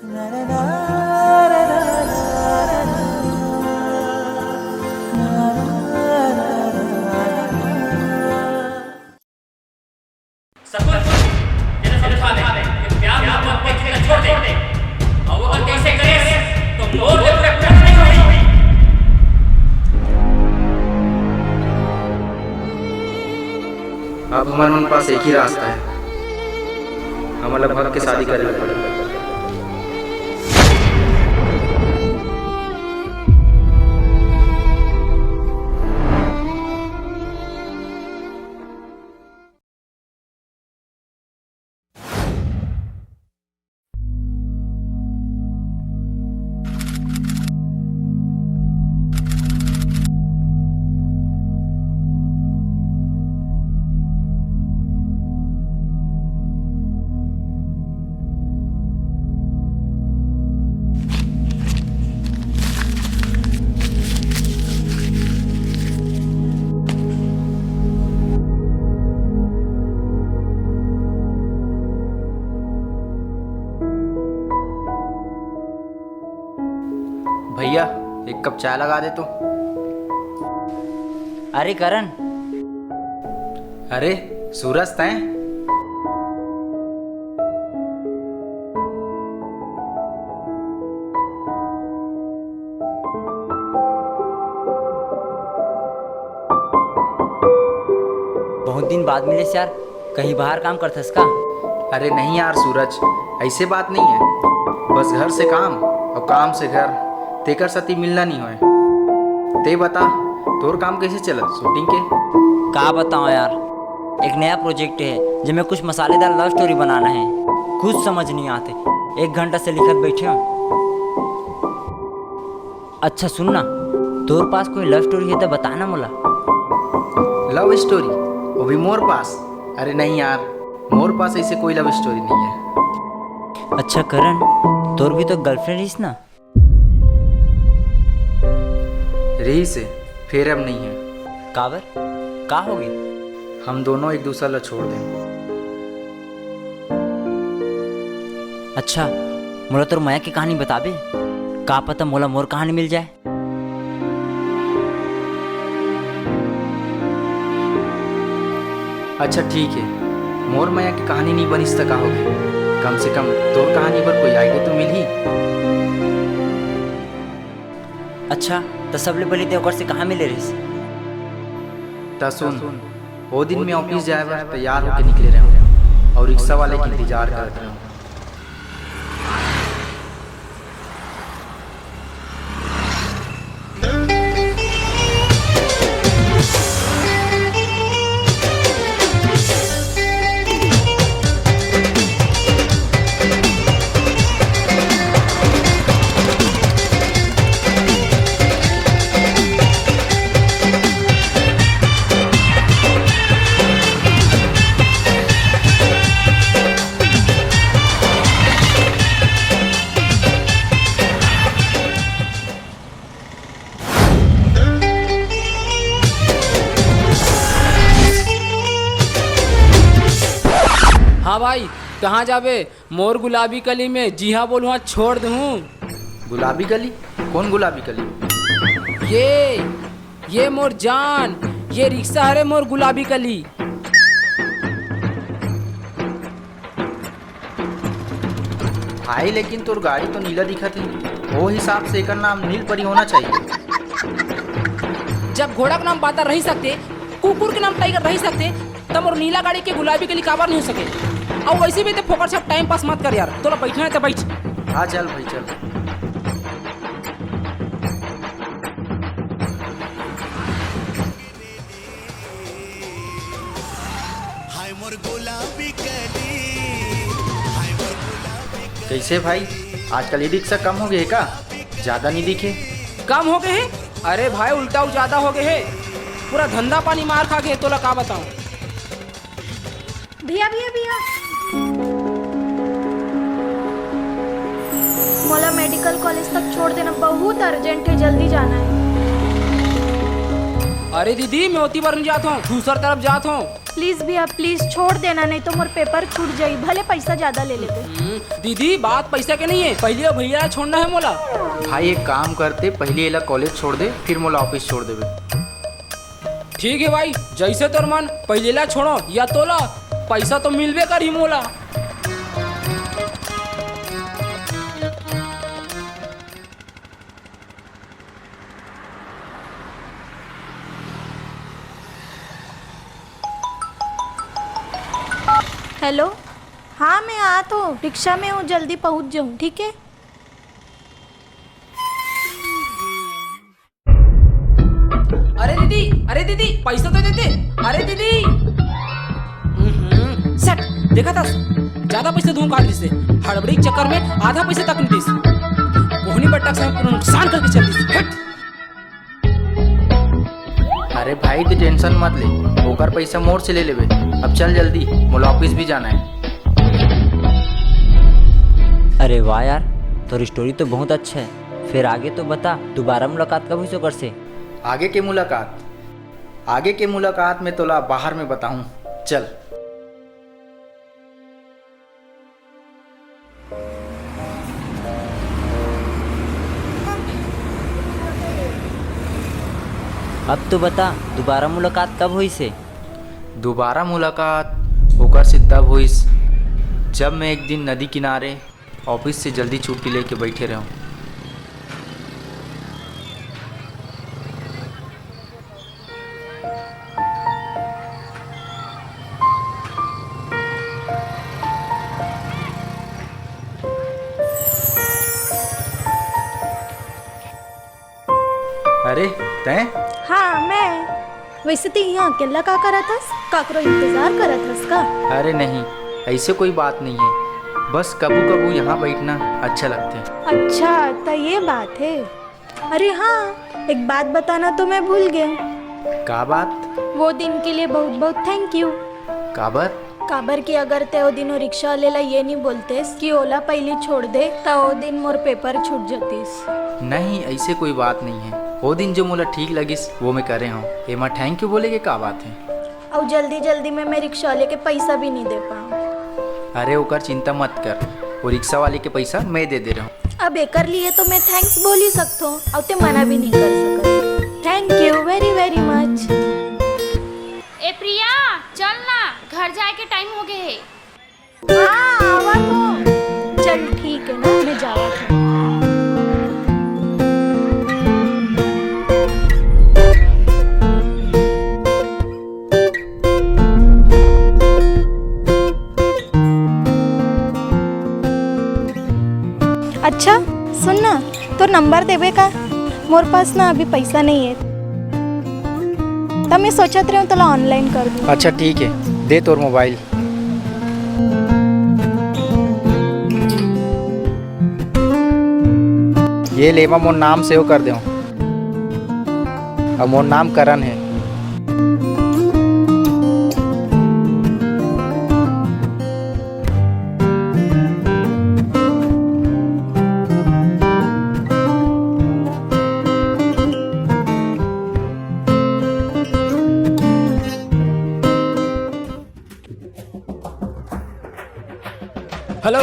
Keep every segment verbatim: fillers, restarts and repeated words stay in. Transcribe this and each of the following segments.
सकुल, तेला समझा दे कि प्यार मोहब्बत के जिंदा छोड़ दे। अउ अगर तैं अइसे करेस, तो मोर ले पूरा टूट नइ होही। अब हमर मन पास एक ही रास्ता हे, हमन ला भग के शादी करे ला पड़ही। भैया, एक कप चाय लगा दे तो। अरे करण। अरे सूरज, तैं? बहुत दिन बाद मिलेस यार, कहीं बाहर काम करथस का? अरे नहीं यार सूरज, अइसे बात नइ हे। बस घर से काम अउ काम से घर, तेकर सेती मिलना नइ होय। तैं बता, तोर काम कइसे चलत shooting के? का बतावं यार, एक नया project हे, जेमे कुछ मसालेदार love story बनाना हे। कुछ समझ नइ आत हे, एक घंटा से लिखत बइठे हंव। अच्छा सुन ना, तोर पास कोई love story हे त बता ना मोला। Love story? वो भी मोर पास? अरे नहीं यार, मोर पास अइसे कोई love story नइ हे। अच्छा करण, तोर भी तो girlfriend रहिस ना? रहिस हे, फेर अब नइ हे। काबर? का होगे? हम दोनों एक दूसर ला छोड़ देन। अच्छा, मोला तोर मया के कहानी बताबे? का पता मोला मोर कहानी मिल जाय। अच्छा ठीक हे, मोर मया के कहानी नइ बनिस त का होगे, कम से कम तोर कहानी बर कोई idea तो मिलही। अच्छा, त सबले पहिली तैं ओकर से कहाँ मिले रहिस? त सुन, ओ दिन मैं office जाय बर तैयार होके निकले रहेंव अउ रिक्शा वाले के इंतजार करत रहेंव। हाँ भाई, कहाँ जाबे? मोर गुलाबी कली में जिहाँ बोलूँ छोड़ दूँ। गुलाबी कली? कौन गुलाबी कली? ये, ये मोर जान, ये रिक्शा हरे मोर गुलाबी कली। भाई, लेकिन तोर गाड़ी तो नीला दिखत हे, वो हिसाब से एकर नाम नील परी होना चाहिए। जब घोड़ा के नाम बांदर रही सकथे, कुकुर के नाम टाइगर रही सकथे, त मोर नीला गाड़ी के गुलाबी कली काबर नहीं हो सके? अउ वैसे भी ते फोकट छप time pass मत कर यार, तोला बैठना हे त बैठ। हाँ चल भाई चल। हाय मोर गुलाबी कली, हाय मोर गुलाबी कली। कैसे भाई, आजकल ई रिक्शा कम हो गए हे का? ज्यादा नहीं दिखे। कम हो गए हे? अरे भाई, उल्टा उ ज्यादा हो गए हे। पूरा धंधा पानी मार खा गए, तोला का बताऊं। भैया, भैया, भैया, मोला मेडिकल कॉलेज तक छोड़ देना, बहुत अर्जेंट हे, जल्दी जाना हे। अरे दीदी, मैं ओती बर नहीं जात हूँ, दूसर तरफ जात हूँ। प्लीज भैया, प्लीज छोड़ देना, नहीं तो मोर पेपर छूट जाई, भले पैसा ज्यादा ले लेबे। हम्म, दीदी, बात पैसा के नहीं है, पहले वो भैया छोड़ना है मोला। भाई, एक काम करते, पहले एला कॉलेज छोड़ दे, फिर मोला ऑफिस छोड़ देबे। ठीक है भाई, जैसे तोर मन, पहले ला छोड़ो या तोला पैसा तो मिलबे करही मोला। हेलो। हाँ, मैं आत हूँ, रिक्शा में हूँ, जल्दी पहुँच जाऊँ, ठीक है? अरे दीदी, अरे दीदी, पैसा तो देते। अरे दीदी। हम्म, सट, देखा था, ज्यादा पैसा धूम काट दिसे। हड़बड़ी के चक्कर में आधा पैसा तक नहीं दिस। कोहनी बट्टा से पूरा नुकसान करके चल दिस। हट। अरे भाई, तू टेंशन मत ले, ओकर पैसा मोर से ले लेबे। अब चल जल्दी, मोला ऑफिस भी जाना है। अरे वाह यार, तोर स्टोरी तो बहुत अच्छा है। फिर आगे तो बता, दोबारा मुलाकात कब होइस ओकर से? आगे के मुलाकात, आगे के मुलाकात में तोला बाहर में बताऊं। चल। अब तो बता, दोबारा मुलाकात कब होइस हे? दोबारा मुलाकात ओकर से तब होइस, जब मैं एक दिन नदी किनारे ऑफिस से जल्दी छुट्टी लेके बैठे रहूं। अरे, तैं? हाँ, मैं। वैसे तैं यहाँ अकेला का करत हस? काकरो इंतजार करत हस का? अरे नहीं, ऐसे कोई बात नहीं है। बस कभू-कभू यहाँ बैठना अच्छा लगथे। अच्छा, त ये बात है। अरे हाँ, एक बात बताना तो मैं भूल गया। का बात? वो दिन के लिए बहुत बहुत thank you। काबर? काबर कि अगर तैं ओ दिन ओ रिक्शा वाले ला ये नहीं बोलतेस कि ओला पहली छोड़ दे, त ओ दिन मोर पेपर छूट जतिस। नहीं, ऐसे कोई बात नहीं है। ओ दिन जो मोला ठीक लगिस, वो मैं करे हूँ। एमा thank you बोले के का बात है? अउ जल्दी जल्दी में मैं रिक्शा वाले के पैसा भी नहीं दे पाऊँ। अरे, ओकर चिंता मत कर, वो रिक्शा वाले के पैसा मैं दे दे रहा हूँ। अब एकर लिए तो मैं thanks बोल ही सकथों, अउ तैं मना भी नहीं कर सकत। Thank you very very much। ए प्रिया, चल ना, घर जाए के टाइम हो गए है। हाँ, आवा तो। चल ठीक है ना, मैं जावा तो। अच्छा, सुन ना, तोर नंबर देबे का? मोर पास ना अभी पैसा नहीं है, त मैं सोचत रहे हूँ तोला online कर दूँ। अच्छा ठीक है, दे तोर मोबाइल। ये ले, एमा मोर नाम save कर दे। अब मोर नाम करण है। हेलो।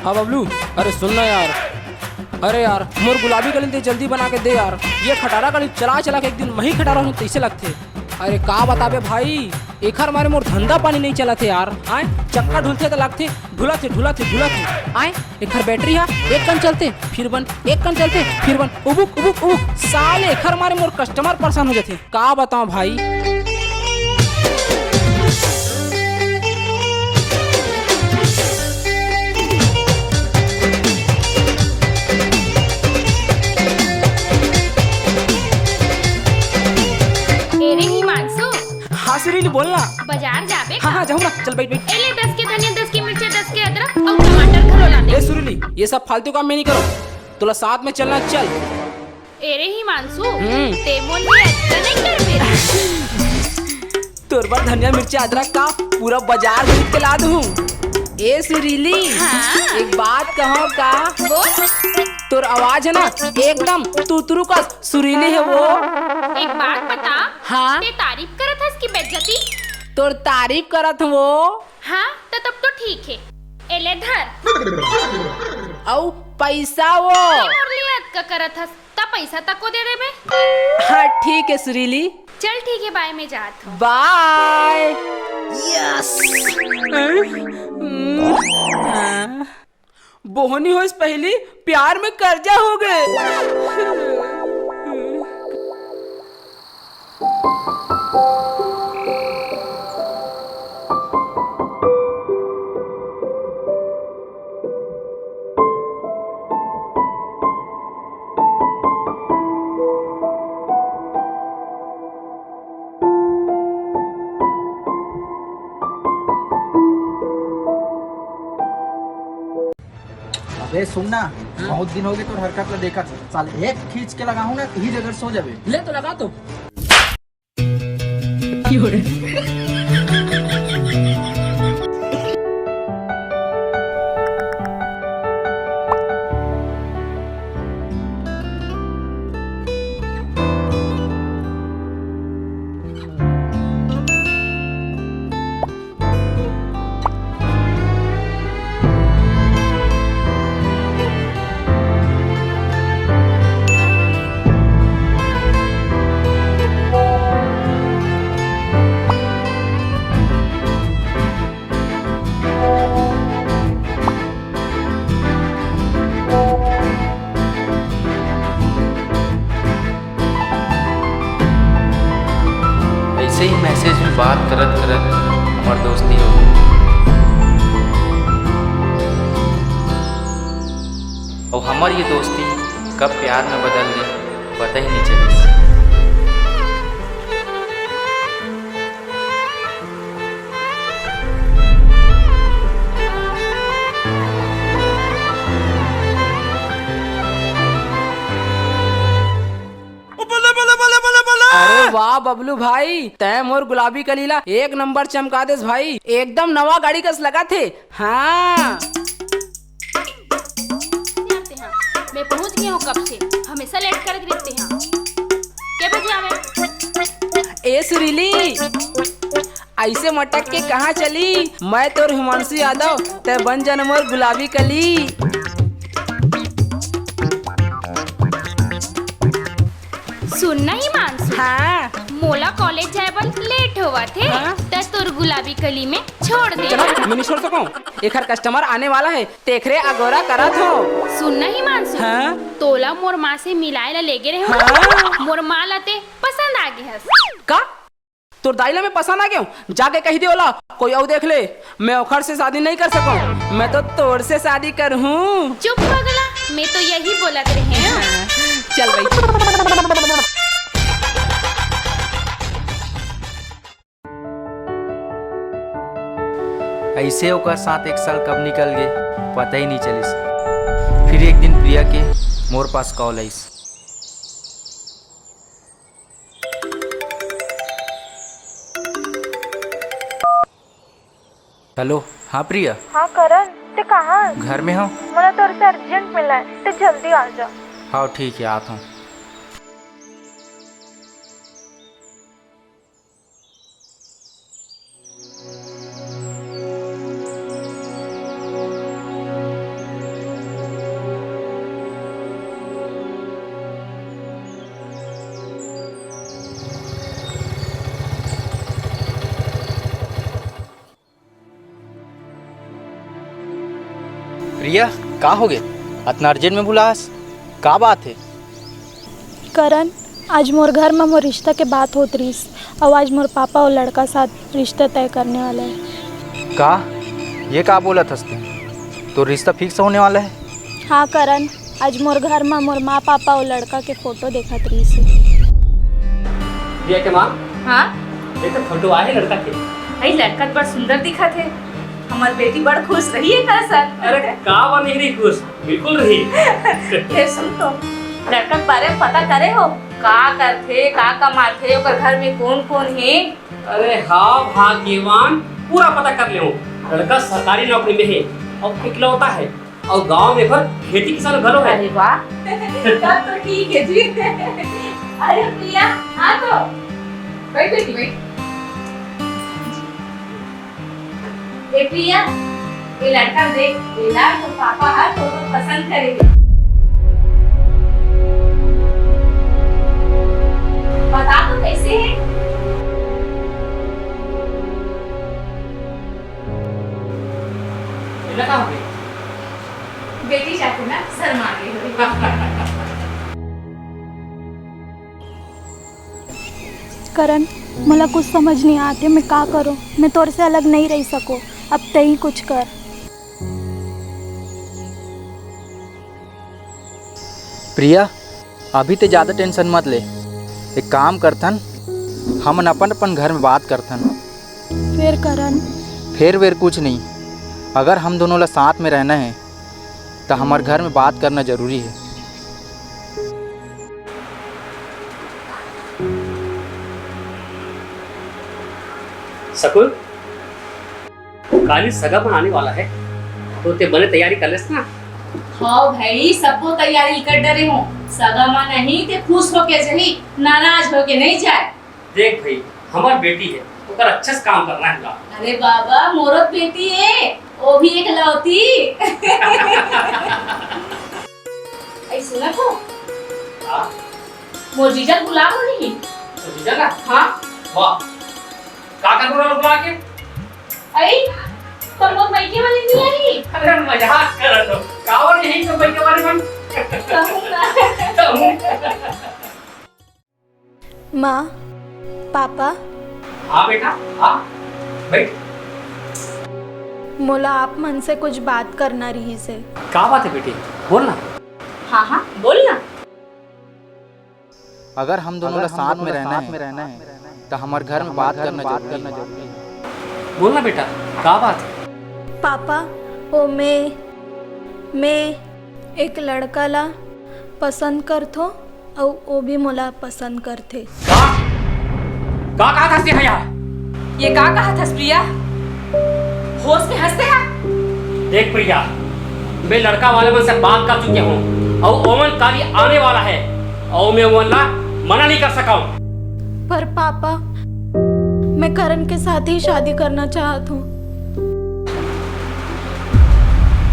हाँ बबलू, अरे सुन ना यार। अरे यार, मोर गुलाबी कलीन ते जल्दी बना के दे यार। ये खटारा कलीन चला चला के एक दिन मही खटारा हूँ तैसे लगथे। अरे का बताबे भाई, एखर मारे मोर धंधा पानी नहीं चलत हे यार। आय, चक्का ढुलथे त लगथे ढुलत हे, ढुलत हे, ढुलत हे। आय, एखर बैटरी हा एक कन चलथे फिर बन, एक कन चलथे फिर बन, उबुक उबुक उबुक। साले एखर मारे मोर कस्टमर परेशान हो जाथे। का बताओ भाई। ए रे हिमांशु। हाँ सुरीली, बोल ना। बाजार जाबे का? हाँ हाँ, जाऊँ ना, चल बैठ बैठ। ए ले दस के धनिया, दस के मिर्चा, दस के अदरक अउ टमाटर घलो ला दे। ए सुरीली, ये सब फालतू काम मैं नहीं करो, तोला साथ में चलना, चल। ए रे हिमांशु, हम्म। ते मोर लिए अतका नहीं करबे रे। तोर बर धनिया मिर्चा अदरक का पूरा बाजार खरीद के ला दूँ। ए सुरीली, हाँ। एक बात कहो का? बोल। तोर आवाज है ना एकदम तुतरू का सुरीली है वो। एक बात बता, हाँ। ते तारीफ करत हस कि बेइज्जती? तोर तारीफ करत हूँ वो। हाँ, त तब तो ठीक हे। ए ले धर। अउ पैसा वो। ए मुरली अतका करत हस, त पैसा तको दे देबे। हाँ, ठीक हे सुरीली। चल ठीक हे, बाय, मैं जात हूँ। बाय। यस। बोहनी होइस पहिली, प्यार में कर्जा हो गे। अबे सुन ना, हाँ? बहुत दिन हो गए तोर हरकत ला देखत। साले एक खींच के लगाहूं ना, इही जगह सो जाबे। ले तो लगा तो। ऐसे ही मैसेज में बात करत करत हमर दोस्ती हो गई। और हमर ये दोस्ती कब प्यार में बदल गई, पता ही नहीं चलिस। अरे वाह बबलू भाई, तैं मोर गुलाबी कली ला एक नंबर चमका देस भाई, एकदम नवा गाड़ी कस लगत हे। हाँ। मैं पहुंच गया हूँ कब से, हमेशा लेट करत रहते हैं। के बजे आवे? ए सुरीली, ऐसे मटक के कहाँ चली? मैं तोर हिमांशु यादव, तै बन जा न मोर गुलाबी कली। सुन ना हिमांशु, हाँ। मोला कॉलेज जाए बर लेट होवत हे, हाँ। त तोर गुलाबी कली में छोड़ दे। चलो, मैं नहीं छोड़ सकूं। एखर कस्टमर आने वाला है, तेखरे अगोरा करत हो। सुन ना हिमांशु, हाँ? तोला मोर माँ से मिलाए ला लेगे रहे हो। हाँ। मोर माँ ला ते पसंद आ गे हस। का? तोर दाई ला मैं पसंद आ गेंव? जाके कहि दे ओला, कोई अउ देख ले। मैं ओखर से शादी नहीं कर सकूं, मैं तो तोर से शादी करहूं। चुप पगला, मैं तो यही बोलत रहे हूँ। चल भाई। ऐसे ओकर साथ एक साल कब निकल गे, पता ही नहीं चलिस। फिर एक दिन प्रिया के मोर पास कॉल आइस। हेलो, हाँ प्रिया। हाँ करण, ते कहाँ हस? घर में हूँ। मोला तोर से अर्जेंट मिलना है, ते जल्दी आ जा। हाँ ठीक है, आत हूँ। प्रिया, का होगे? अतना अर्जेंट में बुलास, का बात हे? करण, आज मोर घर म मोर रिश्ता के बात होत रिहिस, अउ आज मोर पापा ओ लड़का साथ रिश्ता तय करने वाला हे। का? ये का बोलत हस तैं? तोर रिश्ता फिक्स होने वाला हे? हाँ करण, आज मोर घर म मोर माँ पापा अउ लड़का के फोटो देखत रहिस हे। प्रिया के माँ, हाँ? ये तो फोटो आए हे लड़का के। भाई, लड़का तो बड़ सुंदर दिखत हे। हमर बेटी बड़ खुश रही हे का सर? अरे, का बर नहीं रही खुश? बिल्कुल रही। ये सुन तो, लड़का के बारे में पता करे हो? का करथे, का कमाथे, ओकर घर में कौन कौन हे? अरे हाँ भाग्यवान, पूरा पता कर ले हूँ। लड़का सरकारी नौकरी में हे अउ इकलौता हे अउ गांव में ओकर खेती किसान घलो हे। अरे वाह, तब तो ठीक हे जी। अरे प्रिया, आ तो, बैठ बेटी, बैठ। ए प्रिया, ये लड़का देख, एला तो पापा ह तोर पसंद करे हे। बता तो कैसे हे? एला का हो गे? बेटी जाके ना शर्मा गे होही। करण, मोला कुछ समझ नहीं आते, मैं का करूँ? मैं तोर से अलग नहीं रह सको। अब तई कुछ कर। प्रिया, अभी ते ज्यादा tension मत ले। एक काम करथन, हमन अपन अपन घर में बात करथन। फेर करण? फेर वेर कुछ नहीं, अगर हम दोनों ला साथ में रहना है, त हमर घर में बात करना जरूरी है। शकुन, काली सगा मन आने वाला है, तो ते बने तैयारी कर लेस ना। हाँ भाई, सबो तैयारी कर डरे हूँ। सगा मन नहीं ते खुश होके जही, नाराज होके नहीं जाए। देख भाई, हमार बेटी है, ओकर अच्छा से काम करना है गा। अरे बाबा, मोरो बेटी है, वो भी एकलौती। ऐ सुना तो। हाँ? मोर जीजा बुला हो नहीं। तो जीजा ना? हाँ। वाह, का कर बोला बुला के? अई, पर मोर मइके वाली नहीं आई। अरे मजाक करत हो, काबर नहीं तो मइके वाली मन। कहूँ ना। कहूँ। माँ, पापा। हाँ बेटा, हाँ, बैठ। मोला आप मन से कुछ बात करना रहिस हे। का बात है बेटी, बोल ना। हाँ हाँ, बोल ना। अगर हम दोनों ला साथ में रहना है, तो हमारे घर में बात करना जरूरी है। बोल ना बेटा, का बात है? पापा, ओ मैं, मैं एक लड़का ला पसंद करथों। अउ ओ भी मोला पसंद करथे। का? का कहत हस तेहा? ये का कहत हस प्रिया? होश में हस तेहा? देख प्रिया, मैं लड़का वाले मन से बात कर चुके हूँ अउ ओमन काली आने वाला है अउ मैं ओमन ला मना नहीं कर सकंव। पर पापा, मैं करण के साथ ही शादी करना चाहत हूँ।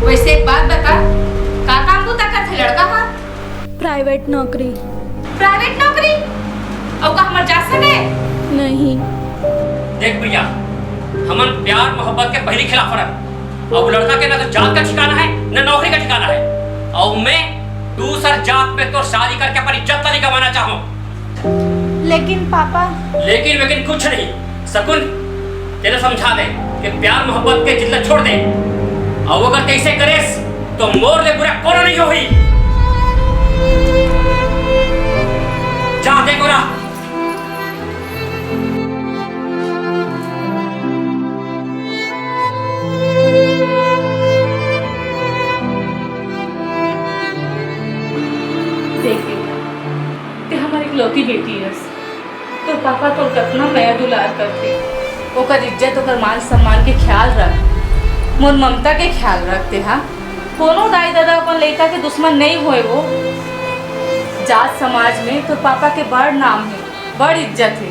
वैसे एक बात बता, का काम बूता करथे लड़का हा? प्राइवेट नौकरी। प्राइवेट नौकरी? अउ का हमर जात संग हे? नहीं। देख प्रिया, हमन प्यार मोहब्बत के पहिली खिलाफ हरन। अउ लड़का के ना तो जात का ठिकाना है, ना नौकरी का ठिकाना है। अउ मैं दूसर जात में तो शादी करके अपन इज्जत ला नहीं गंवाना चाहंव। लेकिन पापा। लेकिन वेकिन कुछ नहीं। शकुन, तेला समझा दे कि प्यार मोहब्बत के जिद ला छोड़ दे। अउ अगर तैं अइसे करेस, तो मोर ले बुरा कोनो नहीं होही। जा दे गोरा। देख बेटा, तैं हमर इकलौती बेटी हस। तोर पापा तोर कतना मया दुलार करथे। ओकर इज्जत, ओकर मान सम्मान के ख्याल रख, मोर ममता के ख्याल रख तैं हा। कोनो दाई ददा अपन लइका के दुश्मन नइ होय वो। जात समाज में तोर पापा के बड़ नाम हे, बड़ इज्जत हे।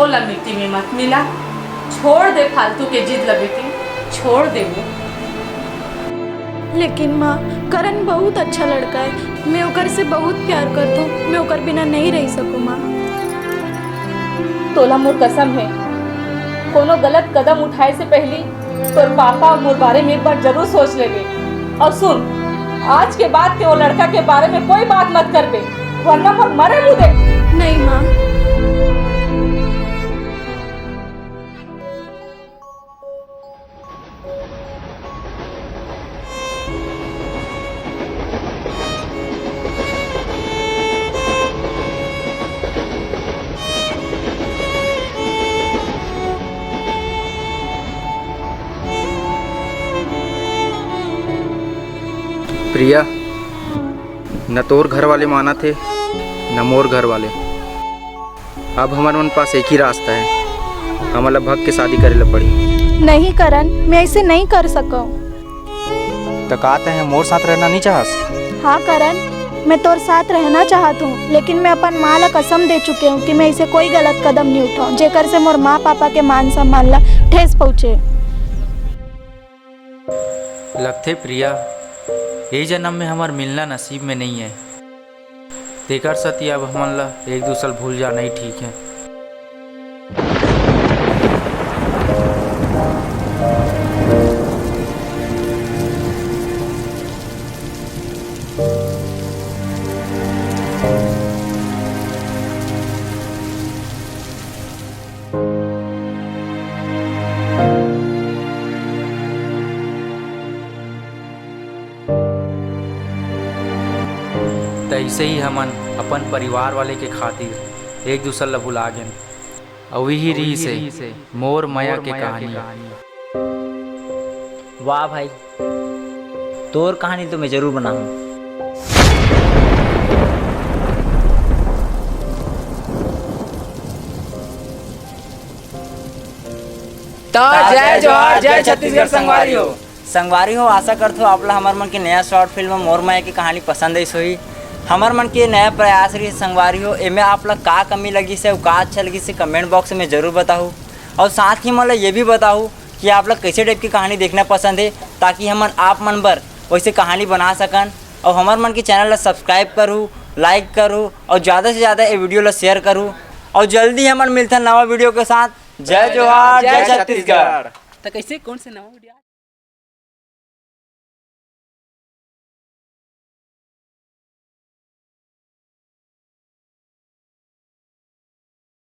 ओला मिट्टी में मत मिला, छोड़ दे फालतू के जिद ला बेटी, छोड़ दे वो। लेकिन माँ, करण बहुत अच्छा लड़का है, मैं ओकर से बहुत प्यार करथों, मैं ओकर बिना नहीं रह सकूँ माँ। तोला मोर कसम है, कोनो गलत कदम उठाए से पहली तोर पापा अउ मोर बारे में एक बार जरूर सोच लेबे। अउ सुन, आज के बाद तैं ओ लड़का के बारे में कोई बात मत करबे, वरना मोर मरे मुँह देख। नहीं माँ। प्रिया, न तोर घर वाले मानत हे, न मोर घर वाले। अब हमर मन पास एक ही रास्ता है, हमन ला भग के शादी करे ला पड़ही। नहीं करण, मैं ऐसे नहीं कर सकंव। त का तैं मोर साथ रहना नहीं चाहस? हाँ करण, मैं तोर साथ रहना चाहत हूँ, लेकिन मैं अपन माँ ला कसम दे चुके हूँ कि मैं ऐसे कोई गलत कदम नहीं उठाऊँ, जेकर से मोर माँ पापा के मान सम्मान ला ठेस पहुँचे। लगथे प्रिया, ए जन्म में हमर मिलना नसीब में नइ हे। तेकर सेती अब हमन ला एक दूसर भूल जाना ही ठीक हे। तइसे ही हमन अपन परिवार वाले के खातिर एक दूसर ला भुला गेन। अउ इही रिहिस हे मोर मया के कहानी। वाह भाई, तोर कहानी तो मैं जरूर बनाहूँ। त जय जोहार, जय छत्तीसगढ़ संगवारी हो। संगवारी हो, आशा करथो आप ला हमर मन के नया शॉर्ट फिल्म मोर मया के कहानी पसंद आइस होही। हमर मन के नया प्रयास रहिस संगवारी हो, एमे आप ला का कमी लगिस हे अउ का अच्छा लगिस हे, कमेंट बॉक्स में जरूर बताहू। अउ साथ ही मोला ये भी बताहू कि आप ला कैसे टाइप की कहानी देखना पसंद हे, ताकि हमन आप मन बर वैसे कहानी बना सकन। अउ हमर मन के चैनल ला सब्सक्राइब करहू, लाइक करहू अउ ज़्यादा से ज़्यादा ये वीडियो ला शेयर करहू। अउ जल्दी हमन मिलथन नवा वीडियो के साथ। जय जोहार, जय छत्तीसगढ़। त कैसे कौन से नवा वीडियो